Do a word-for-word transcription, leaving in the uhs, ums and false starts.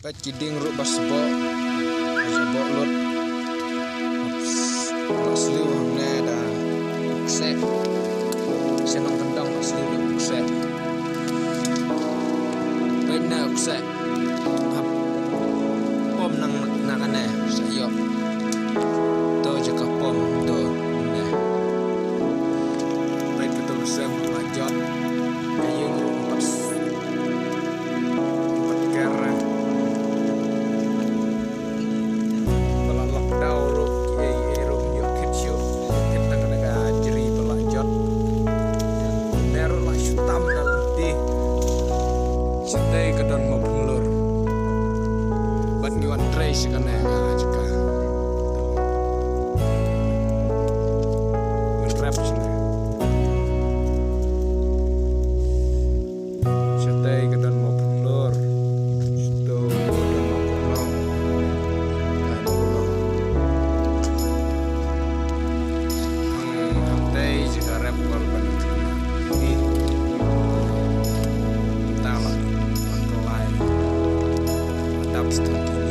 Ki dieng ruh ba sboh, ba sboh lut. Ba sliew hangne da u kseh. Shnong Kyndong ba sliew lut u kseh. Peit na u kseh. Hap pom nang na kane sa ïoh. To jaka pom to ne. Peit ka to ka sem ba jot. Ka ïing ruh ba s-, ba ker. Ba la lockdown ruh, ei ei ruh ïoh kit shuh, ïoh kit tang na ka jri ba la jot. Ne ruh la shu tam na lynti. Shatei ka don mo pynlur. Bad ngi wan trei sha kane ka jaka. Wan rep shane. Shatei ka don mo pynlur. Shatei ka don mo pynlur. Ai mo pynlur. Hang, hangtei jaka rep kor ban kena. Ni. Tala. Wan kelai. Adap shatei.